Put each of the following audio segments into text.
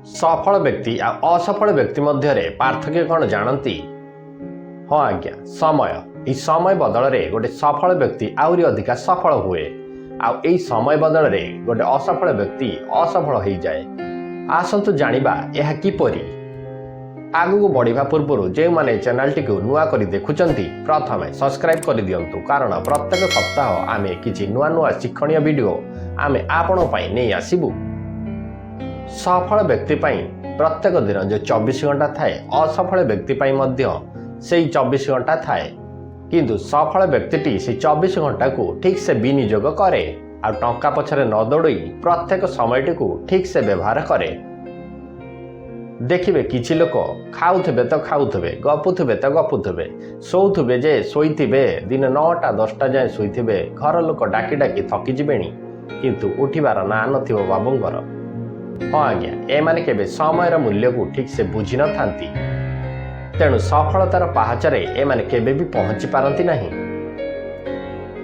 ସଫଳ ବ୍ୟକ୍ତି ଆଉ ଅସଫଳ ବ୍ୟକ୍ତି ମଧ୍ୟରେ ପାର୍ଥକ୍ୟ କ'ଣ ଜାଣନ୍ତି? ହଁ ଆଜ୍ଞା, ସମୟ। ଏହି ସମୟ ବଦଳରେ ଗୋଟେ ସଫଳ ବ୍ୟକ୍ତି ଆହୁରି ଅଧିକା ସଫଳ ହୁଏ ଆଉ ଏହି ସମୟ ବଦଳରେ ଗୋଟେ ଅସଫଳ ବ୍ୟକ୍ତି ଅସଫଳ ହେଇଯାଏ। ଆସନ୍ତୁ ଜାଣିବା ଏହା କିପରି। ଆଗକୁ ବଢ଼ିବା ପୂର୍ବରୁ ଯେଉଁମାନେ ଚ୍ୟାନେଲଟିକୁ ନୂଆ କରି ଦେଖୁଛନ୍ତି, ପ୍ରଥମେ ସବସ୍କ୍ରାଇବ୍ କରିଦିଅନ୍ତୁ, କାରଣ ପ୍ରତ୍ୟେକ ସପ୍ତାହ ଆମେ କିଛି ନୂଆ ନୂଆ ଶିକ୍ଷଣୀୟ ଭିଡ଼ିଓ ଆମେ ଆପଣଙ୍କ ପାଇଁ ନେଇ ଆସିବୁ। ସଫଳ ବ୍ୟକ୍ତି ପାଇଁ ପ୍ରତ୍ୟେକ ଦିନ ଯେଉଁ 24 ଘଣ୍ଟା ଥାଏ, ଅସଫଳ ବ୍ୟକ୍ତି ପାଇଁ ମଧ୍ୟ ସେଇ 24 ଘଣ୍ଟା ଥାଏ। କିନ୍ତୁ ସଫଳ ବ୍ୟକ୍ତିଟି ସେଇ 24 ଘଣ୍ଟାକୁ ଠିକ୍ ସେ ବିନିଯୋଗ କରେ ଆଉ ଟଙ୍କା ପଛରେ ନ ଦୌଡ଼େଇ ପ୍ରତ୍ୟେକ ସମୟଟିକୁ ଠିକ୍ ସେ ବ୍ୟବହାର କରେ। ଦେଖିବେ, କିଛି ଲୋକ ଖାଉଥିବେ ତ ଖାଉଥିବେ, ଗପୁଥିବେ ତ ଗପୁଥିବେ, ଶୋଉଥିବେ ଯେ ଶୋଇଥିବେ, ଦିନ 9ଟା 10ଟା ଯାଏଁ ଶୋଇଥିବେ। ଘର ଲୋକ ଡାକି ଡାକି ଥକିଯିବେଣି, କିନ୍ତୁ ଉଠିବାର ନାଁ ନଥିବ ବାବୁଙ୍କର। ହଁ ଆଜ୍ଞା, ଏମାନେ କେବେ ସମୟର ମୂଲ୍ୟକୁ ଠିକ୍ ସେ ବୁଝିନଥାନ୍ତି। ତେଣୁ ସଫଳତାର ପାହାଚରେ ଏମାନେ କେବେ ବି ପହଞ୍ଚି ପାରନ୍ତି ନାହିଁ।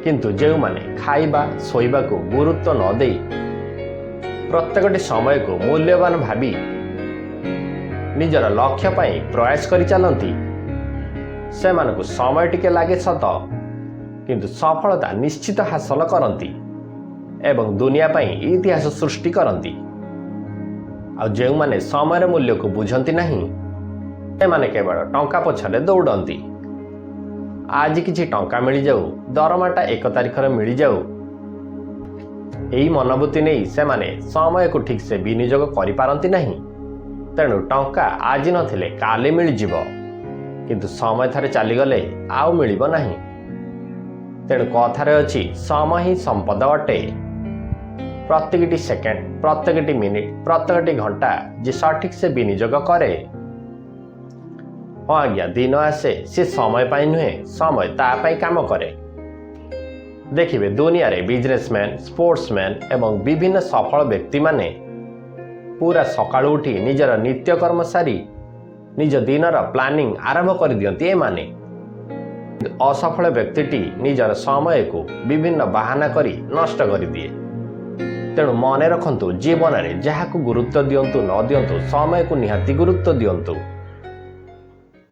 କିନ୍ତୁ ଯେଉଁମାନେ ଖାଇବା ଶୋଇବାକୁ ଗୁରୁତ୍ୱ ନ ଦେଇ ପ୍ରତ୍ୟେକଟି ସମୟକୁ ମୂଲ୍ୟବାନ ଭାବି ନିଜର ଲକ୍ଷ୍ୟ ପାଇଁ ପ୍ରୟାସ କରି ଚାଲନ୍ତି, ସେମାନଙ୍କୁ ସମୟ ଟିକେ ଲାଗେ ସତ, କିନ୍ତୁ ସଫଳତା ନିଶ୍ଚିତ ହାସଲ କରନ୍ତି ଏବଂ ଦୁନିଆ ପାଇଁ ଇତିହାସ ସୃଷ୍ଟି କରନ୍ତି। ଆଉ ଯେଉଁମାନେ ସମୟର ମୂଲ୍ୟକୁ ବୁଝନ୍ତି ନାହିଁ, ସେମାନେ କେବଳ ଟଙ୍କା ପଛରେ ଦୌଡ଼ନ୍ତି। ଆଜି କିଛି ଟଙ୍କା ମିଳିଯାଉ, ଦରମାଟା 1 ତାରିଖରେ ମିଳିଯାଉ, ଏହି ମନୋବୃତ୍ତି ନେଇ ସେମାନେ ସମୟକୁ ଠିକ୍ସେ ବିନିଯୋଗ କରିପାରନ୍ତି ନାହିଁ। ତେଣୁ ଟଙ୍କା ଆଜି ନଥିଲେ କାଲି ମିଳିଯିବ, କିନ୍ତୁ ସମୟ ଥରେ ଚାଲିଗଲେ ଆଉ ମିଳିବ ନାହିଁ। ତେଣୁ କଥାରେ ଅଛି, ସମୟ ହିଁ ସମ୍ପଦ ଅଟେ। ପ୍ରତ୍ୟେକଟି ସେକେଣ୍ଡ, ପ୍ରତ୍ୟେକଟି ମିନିଟ୍, ପ୍ରତ୍ୟେକଟି ଘଣ୍ଟା ଯିଏ ସଠିକ୍ ସେ ବିନିଯୋଗ କରେ, ହଁ ଆଜ୍ଞା, ଦିନ ଆସେ ସେ ସମୟ ପାଇଁ ନୁହେଁ, ସମୟ ତା ପାଇଁ କାମ କରେ। ଦେଖିବେ, ଦୁନିଆରେ ବିଜନେସମ୍ୟାନ୍, ସ୍ପୋର୍ଟସମ୍ୟାନ୍ ଏବଂ ବିଭିନ୍ନ ସଫଳ ବ୍ୟକ୍ତିମାନେ ପୁରା ସକାଳୁ ଉଠି ନିଜର ନିତ୍ୟକର୍ମ ସାରି ନିଜ ଦିନର ପ୍ଲାନିଂ ଆରମ୍ଭ କରିଦିଅନ୍ତି ଏମାନେ। ଅସଫଳ ବ୍ୟକ୍ତିଟି ନିଜର ସମୟକୁ ବିଭିନ୍ନ ବାହାନା କରି ନଷ୍ଟ କରିଦିଏ। ତେଣୁ ମନେ ରଖନ୍ତୁ, ଜୀବନରେ ଯାହାକୁ ଗୁରୁତ୍ୱ ଦିଅନ୍ତୁ ନ ଦିଅନ୍ତୁ, ସମୟକୁ ନିହାତି ଗୁରୁତ୍ୱ ଦିଅନ୍ତୁ।